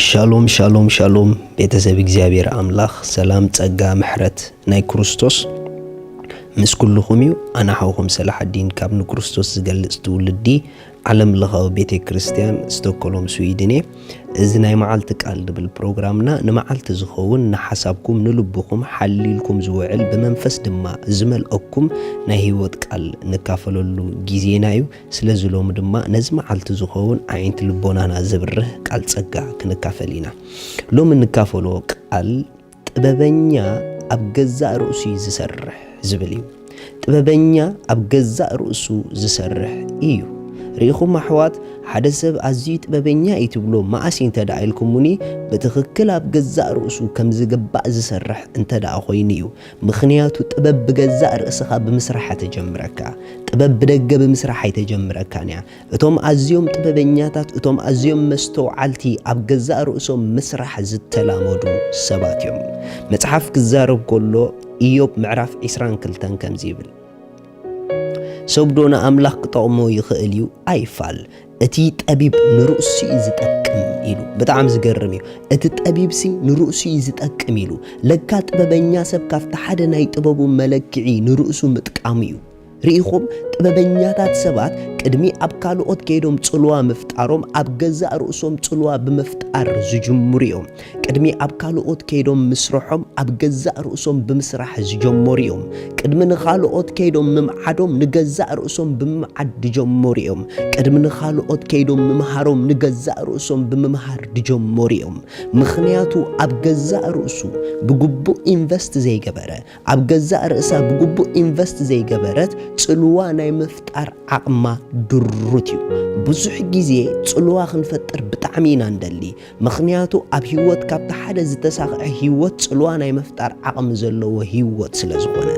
ሻሎም ሻሎም ሻሎም፣ ቤተሰብ እግዚኣብሔር ኣምላኽ፣ ሰላም፣ ጸጋ፣ ምሕረት ናይ ክርስቶስ ምስ ኩልኹም እዩ። ኣነ ሓውኹም ሰላሓዲን ካብ ንክርስቶስ ዝገልጽ ትውልዲ ዓለም ለኻዊ ቤተ ክርስቲያን ስቶኮሎም ስዊድን እየ። እዚ ናይ መዓልቲ ቃል ዝብል ፕሮግራምና ንመዓልቲ ዝኸውን ንሓሳብኩም ንልብኹም ሓሊልኩም ዝውዕል ብመንፈስ ድማ ዝመልአኩም ናይ ህይወት ቃል ንካፈለሉ ግዜና እዩ። ስለዚ ሎሚ ድማ ነዚ መዓልቲ ዝኸውን ኣዒንቲ ልቦናና ዘብርህ ቃል ጸጋ ክንካፈል ኢና። ሎሚ እንካፈሎ ቃል ጥበበኛ ኣብ ገዛእ ርእሱ እዩ ዝሰርሕ ዝብል እዩ። ጥበበኛ ኣብ ገዛእ ርእሱ ዝሰርሕ እዩ። ርኢኹም ኣሕዋት፣ ሓደ ሰብ ኣዝዩ ጥበበኛ እዩ ትብሎ መኣስ እንተ ደኣ ኢልኩሙኒ፣ ብትኽክል ኣብ ገዛእ ርእሱ ከም ዝግባእ ዝሰርሕ እንተ ደኣ ኮይኑ እዩ። ምኽንያቱ ጥበብ ብገዛእ ርእስኻ ብምስራሕ ኣይተጀምረካ። ጥበብ ብደገ ብምስራሕ ኣይተጀምረካን እያ። እቶም ኣዝዮም ጥበበኛታት፣ እቶም ኣዝዮም መስተውዓልቲ ኣብ ገዛእ ርእሶም ምስራሕ ዝተላመዱ ሰባት እዮም። መጽሓፍ ክዛረብ ከሎ ኢዮብ ምዕራፍ ዕስራን ክልተን ከምዚ ይብል፣ "ሰብ ዶ ንኣምላኽ ክጠቕሞ ይኽእል እዩ? ኣይፋል። እቲ ጠቢብ ንርእሱ እዩ ዝጠቅም" ኢሉ። ብጣዕሚ ዝገርም እዩ። "እቲ ጠቢብሲ ንርእሱ እዩ ዝጠቅም" ኢሉ። ለካ ጥበበኛ ሰብ ካብቲ ሓደ ናይ ጥበቡ መለክዒ ንርእሱ ምጥቃሙ እዩ። ርኢኹም፣ ጥበበኛታት ሰባት ቅድሚ ኣብ ካልኦት ከይዶም ጽልዋ ምፍጣሮም፣ ኣብ ገዛእ ርእሶም ጽልዋ ብምፍጣር ዝጅምሩ እዮም። ቅድሚ ኣብ ካልኦት ከይዶም ምስርሖም፣ ኣብ ገዛእ ርእሶም ብምስራሕ ዝጀመሩ እዮም። ቅድሚ ንኻልኦት ከይዶም ምምዓዶም፣ ንገዛእ ርእሶም ብምምዓድ ዝጀመሩ እዮም። ቅድሚ ንኻልኦት ከይዶም ምምሃሮም፣ ንገዛእ ርእሶም ብምምሃር ዝጀመሩ እዮም። ምኽንያቱ ኣብ ገዛእ ርእሱ ብግቡእ ኢንቨስት ዘይገበረ፣ ኣብ ገዛእ ርእሳ ብግቡእ ኢንቨስት ዘይገበረት፣ ጽልዋ ናይ ምፍጣር ዓቕማ ድሩት እዩ። ብዙሕ ግዜ ጽልዋ ክንፈጥር ብጣዕሚ ኢና ንደሊ። ምኽንያቱ ኣብ ህይወት ካብቲ ሓደ ዝተሳኽዐ ህይወት ጽልዋ ናይ ምፍጣር ዓቕሚ ዘለዎ ህይወት ስለ ዝኾነ።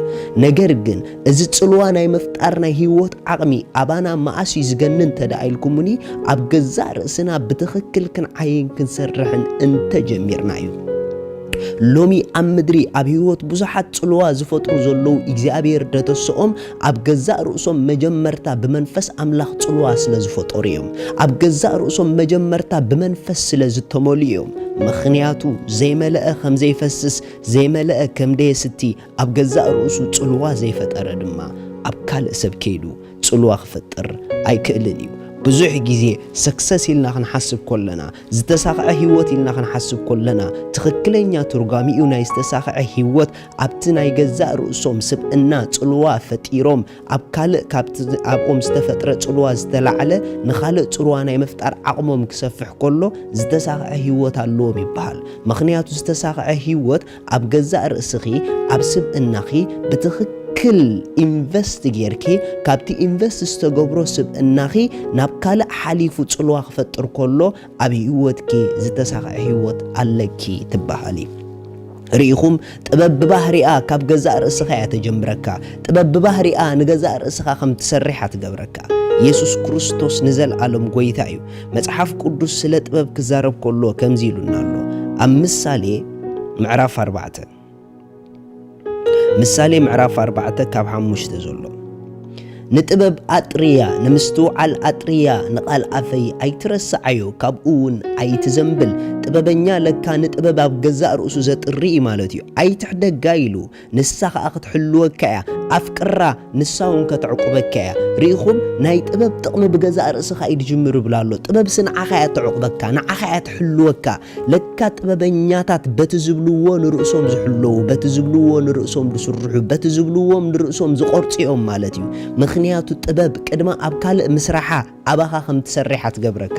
ነገር ግን እዚ ጽልዋ ናይ ምፍጣር ናይ ህይወት ዓቕሚ ኣባና መኣስ እዩ ዝገንን እንተ ደኣ ኢልኩሙኒ፣ ኣብ ገዛእ ርእስና ብትኽክል ክንዓይን ክንሰርሕን እንተ ጀሚርና እዩ። ሎሚ ኣብ ምድሪ ኣብ ህይወት ብዙሓት ጽልዋ ዝፈጥሩ ዘለዉ እግዚኣብሔር ደተስኦም ኣብ ገዛእ ርእሶም መጀመርታ ብመንፈስ ኣምላኽ ጽልዋ ስለ ዝፈጠሩ እዮም። ኣብ ገዛእ ርእሶም መጀመርታ ብመንፈስ ስለ ዝተመልኡ እዮም። ምኽንያቱ ዘይመለአ ከም ዘይፈስስ፣ ዘይመለአ ከም ደየስቲ ኣብ ገዛእ ርእሱ ጽልዋ ዘይፈጠረ ድማ ኣብ ካልእ ሰብ ከይዱ ጽልዋ ክፈጥር ኣይክእልን እዩ። ብዙሕ ግዜ ሰክሰስ ኢልና ክንሓስብ ከለና፣ ዝተሳኽዐ ህይወት ኢልና ክንሓስብ ከለና፣ ትኽክለኛ ትርጓሚኡ ናይ ዝተሳኽዐ ህይወት ኣብቲ ናይ ገዛእ ርእሶም ስብእና ጽልዋ ፈጢሮም፣ ኣብ ካልእ ካብቲ ኣብኦም ዝተፈጥረ ጽልዋ ዝተላዕለ ንኻልእ ጽልዋ ናይ ምፍጣር ዓቕሞም ክሰፍሕ ከሎ ዝተሳኽዐ ህይወት ኣለዎም ይበሃል። ምኽንያቱ ዝተሳኽዐ ህይወት ኣብ ገዛእ ርእስኺ፣ ኣብ ስብእናኺ ብትኽክል ኢንቨስት ጌርኪ፣ ካብቲ ኢንቨስት ዝተገብሮ ስብእናኺ ናብ ካልእ ሓሊፉ ጽልዋ ክፈጥር ከሎ፣ ኣብ ህይወትኪ ዝተሳኽዐ ህይወት ኣለኪ ትበሃሊ። ርኢኹም፣ ጥበብ ብባህሪኣ ካብ ገዛእ ርእስኻ እያ ተጀምረካ። ጥበብ ብባህሪኣ ንገዛእ ርእስኻ ከም ትሰርሕ እያ ትገብረካ። የሱስ ክርስቶስ ንዘለኣለም ጐይታ እዩ። መጽሓፍ ቅዱስ ስለ ጥበብ ክዛረብ ከሎ ከምዚ ኢሉና ኣሎ። ኣብ ምሳሌ ምዕራፍ ኣርባዕተ፣ ምሳሌ ምዕራፍ ኣርባዕተ ካብ ሓሙሽተ ዘሎ፣ "ንጥበብ ኣጥርያ፣ ንምስትውዓል ኣጥርያ፣ ንቓል ኣፈይ ኣይትረስዓዮ፣ ካብኡ እውን ኣይትዘንብል። ጥበበኛ ለካ ንጥበብ ኣብ ገዛእ ርእሱ ዘጥሪ እዩ ማለት እዩ። ኣይትሕደጋ" ኢሉ፣ ንሳ ኸኣ ክትሕልወካ እያ። "ኣፍቅራ፣ ንሳ እውን ከተዕቁበካ እያ።" ርኢኹም፣ ናይ ጥበብ ጥቕሚ ብገዛእ ርእስኻ እዩ ዝጅምር ይብል ኣሎ። ጥበብሲ ንዓኻ እያ ተዕቁበካ፣ ንዓኻ እያ ትሕልወካ። ለካ ጥበበኛታት በቲ ዝብልዎ ንርእሶም ዝሕለዉ፣ በቲ ዝብልዎ ንርእሶም ዝስርሑ፣ በቲ ዝብልዎም ንርእሶም ዝቖርጹ እዮም ማለት እዩ። ምኽንያቱ ጥበብ ቅድሚ ኣብ ካልእ ምስራሓ ኣባኻ ከም ትሰርሕ እያ ትገብረካ።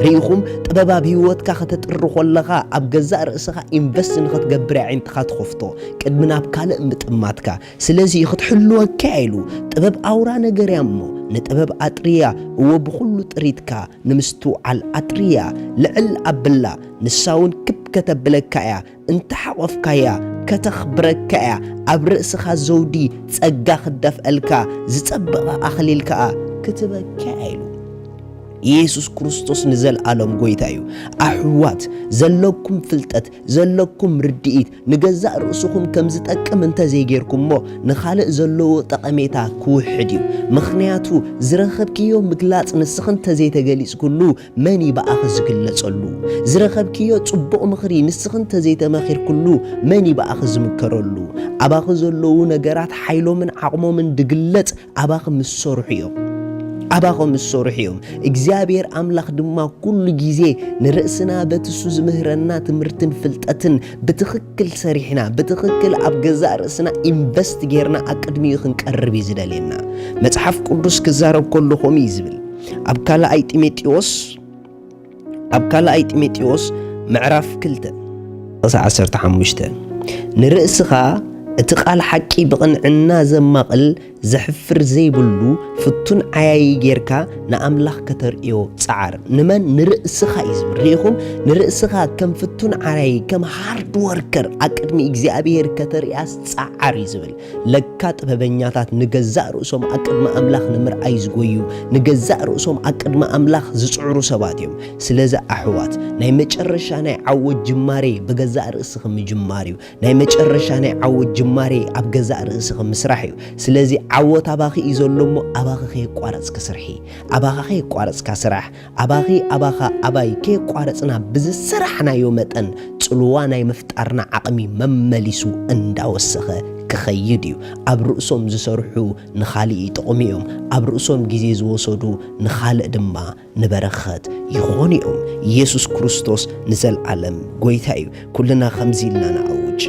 ርኢኹም፣ ጥበብ ኣብ ህይወትካ ከተጥሪ ከለኻ ኣብ ገዛእ ርእስኻ ኢንቨስት ንኽትገብር ኣዒንትኻ ትኸፍቶ፣ ቅድሚ ናብ ካልእ ምጥማትካ። ስለዚ ክትሕልወካ ኢሉ፣ ጥበብ ኣውራ ነገር እያ እሞ፣ ንጥበብ ኣጥርያ፣ እወ ብኹሉ ጥሪትካ፣ ንምስትውዓል ኣጥርያ፣ ልዕል ኣብላ፣ ንሳ እውን ክብ ከተብለካ እያ፣ እንተሓቖፍካያ ከተኽብረካ እያ፣ ኣብ ርእስኻ ዘውዲ ጸጋ ክደፍአልካ፣ ዝጸበቐ ኣኽሊል ከኣ ክትበካ እያ ኢሉ። ኢየሱስ ክርስቶስ ንዘለኣለም ጎይታ እዩ። ኣሕዋት፣ ዘለኩም ፍልጠት፣ ዘለኩም ርድኢት ንገዛእ ርእስኹም ከም ዝጠቅም እንተዘይጌርኩሞ፣ ንኻልእ ዘለዎ ጠቐሜታ ክውሕድ እዩ። ምኽንያቱ፣ ዝረኸብክዮ ምግላጽ ንስኺ እንተዘይተገሊጽክሉ፣ መን እዩ ብኣኺ ዝግለጸሉ? ዝረኸብክዮ ጽቡቕ ምኽሪ ንስኺ እንተዘይተመኺርክሉ፣ መን እዩ ብኣኺ ዝምከረሉ? ኣባኺ ዘለዉ ነገራት ሓይሎምን ዓቕሞምን ድግለጽ ኣባኺ ምስ ሰርሑ እዮም። ኣባኺ ምስ ሰርሑ እዮም። እግዚኣብሔር ኣምላኽ ድማ ኩሉ ግዜ ንርእስና በቲ እሱ ዝምህረና ትምህርትን ፍልጠትን ብትኽክል ሰሪሕና፣ ብትኽክል ኣብ ገዛእ ርእስና ኢንቨስት ጌርና ኣብ ቅድሚኡ ክንቀርብ እዩ ዝደልየና። መጽሓፍ ቅዱስ ክዛረብ ከሎ ከምኡ እዩ ዝብል። ኣብ ካልኣይ ጢሞቴዎስ፣ ኣብ ካልኣይ ጢሞቴዎስ ምዕራፍ ክልተ ጥቕሲ ዓሰርተ ሓሙሽተ፣ "ንርእስኻ እቲ ቃል ሓቂ ብቕንዕና ዘማቕል ዘሕፍር ዘይብሉ ፍቱን ዓያዪ ጌርካ ንኣምላኽ ከተርእዮ ጸዓር።" ንመን? ንርእስኻ እዩ ዝብል። ርኢኹም? ንርእስኻ ከም ፍቱን ዓያዪ፣ ከም ሃርድ ወርከር ኣብ ቅድሚ እግዚኣብሔር ከተርእያስ ጸዓር እዩ ዝብል። ለካ ጥበበኛታት ንገዛእ ርእሶም ኣብ ቅድሚ ኣምላኽ ንምርኣይ ዝጎዩ፣ ንገዛእ ርእሶም ኣብ ቅድሚ ኣምላኽ ዝጽዕሩ ሰባት እዮም። ስለዚ ኣሕዋት፣ ናይ መጨረሻ ናይ ዓወት ጅማሬ ብገዛእ ርእስኺ ምጅማር እዩ። ናይ መጨረሻ ናይ ዓወት ጅማሬ ኣብ ገዛእ ርእስኺ ምስራሕ እዩ። ስለዚ ዓወት ኣባኺ እዩ ዘሎ እሞ፣ ኣባኺ ከየቋረጽኪ ስርሒ። ኣባኻ ከየቋረጽካ ስራሕ። ኣባኺ፣ ኣባኻ፣ ኣባይ ከየቋረጽና ብዝሰራሕናዮ መጠን፣ ጽልዋ ናይ ምፍጣርና ዓቕሚ መመሊሱ እንዳወሰኸ ክኸይድ እዩ። ኣብ ርእሶም ዝሰርሑ ንኻልእ ይጠቕሙ እዮም። ኣብ ርእሶም ግዜ ዝወሰዱ ንኻልእ ድማ ንበረኸት ይኾኑ እዮም። ኢየሱስ ክርስቶስ ንዘለዓለም ጎይታ እዩ። ኩልና ከምዚ ኢልና ንኣውጅ።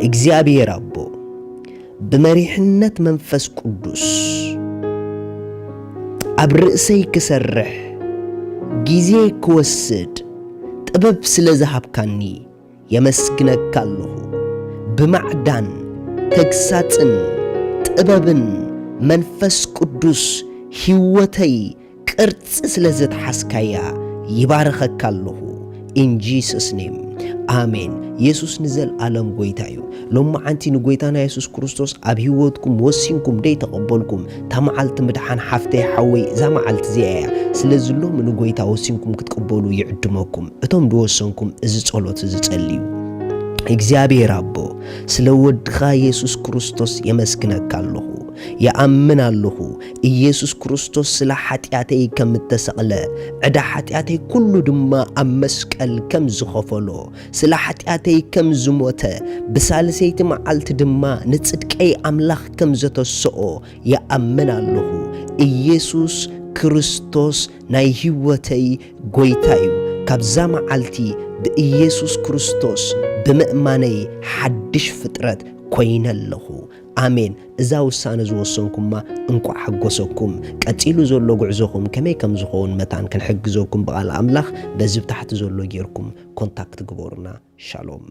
እግዚኣብሔር ኣቦ፣ ብመሪሕነት መንፈስ ቅዱስ ኣብ ርእሰይ ክሰርሕ፣ ግዜ ክወስድ ጥበብ ስለ ዝሃብካኒ የመስግነካ ኣለኹ። ብማዕዳን ተግሳጽን ጥበብን መንፈስ ቅዱስ ህይወተይ ቅርጺ ስለ ዘትሓዝካያ ይባርኸካ ኣለኹ። In Jesus name። ኣሜን። የሱስ ንዘለኣለም ጎይታ እዩ። ሎማዓንቲ ንጎይታና የሱስ ክርስቶስ ኣብ ህይወትኩም ወሲንኩም ደይ ተቐበልኩም፣ እታ መዓልቲ ምድሓን ሓፍተይ ሓወይ እዛ መዓልቲ እዚኣ እያ። ስለዚ ሎሚ ንጎይታ ወሲንኩም ክትቅበሉ ይዕድመኩም። እቶም ዝወሰንኩም እዚ ጸሎት እዚ ጸልዩ። እግዚኣብሔር ኣቦ፣ ስለ ወድኻ የሱስ ክርስቶስ የመስግነካ ኣለኹ። ይኣምን ኣለኹ፣ ኢየሱስ ክርስቶስ ስለ ሓጢኣተይ ከም እተሰቕለ፣ ዕዳ ሓጢኣተይ ኩሉ ድማ ኣብ መስቀል ከም ዝኸፈሎ፣ ስለ ሓጢኣተይ ከም ዝሞተ፣ ብሳልሰይቲ መዓልቲ ድማ ንጽድቀይ ኣምላኽ ከም ዘተስኦ ይኣምን ኣለኹ። ኢየሱስ ክርስቶስ ናይ ህይወተይ ጎይታ እዩ። ካብዛ መዓልቲ ብኢየሱስ ክርስቶስ ብምእማነይ ሓድሽ ፍጥረት ኮይነ ኣለኹ። ኣሜን። እዛ ውሳነ ዝወሰንኩማ እንቋዕ ሓጎሰኩም። ቀጺሉ ዘሎ ጉዕዞኹም ከመይ ከም ዝኸውን መታን ክንሕግዘኩም ብቓል ኣምላኽ በዚ ብታሕቲ ዘሎ ጌርኩም ኮንታክት ግበሩና። ሻሎም።